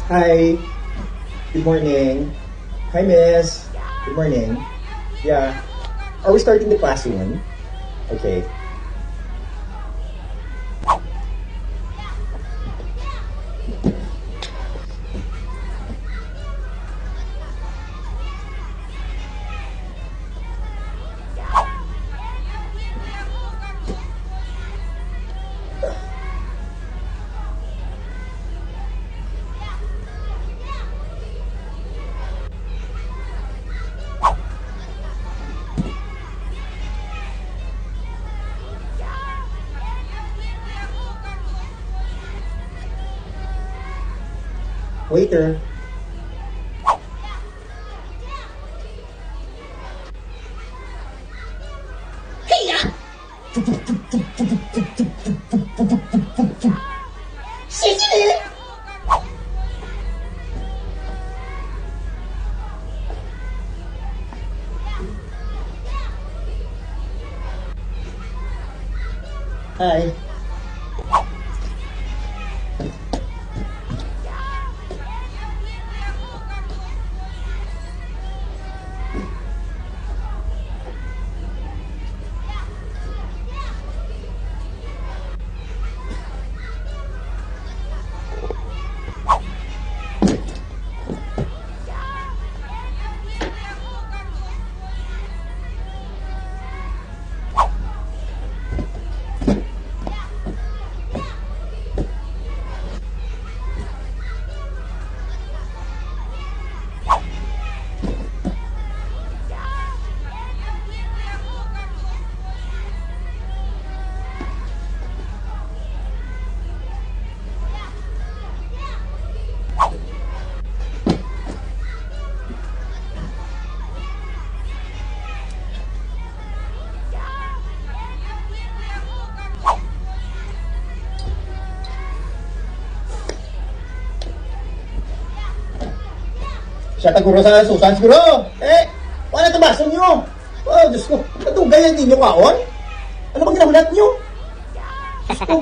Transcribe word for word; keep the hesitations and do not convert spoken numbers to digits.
Hi. Good morning. Hi, miss. Good morning. Yeah. Are we starting the class soon? Okay. Waiter. Hiya! Sisili! Hi. Siya taguro sa susan siguro. Eh, wala to baso niyo. Oh, Diyos ko. Natugay ang inyo kaon? Ano bang ginahulat niyo? Diyos ko.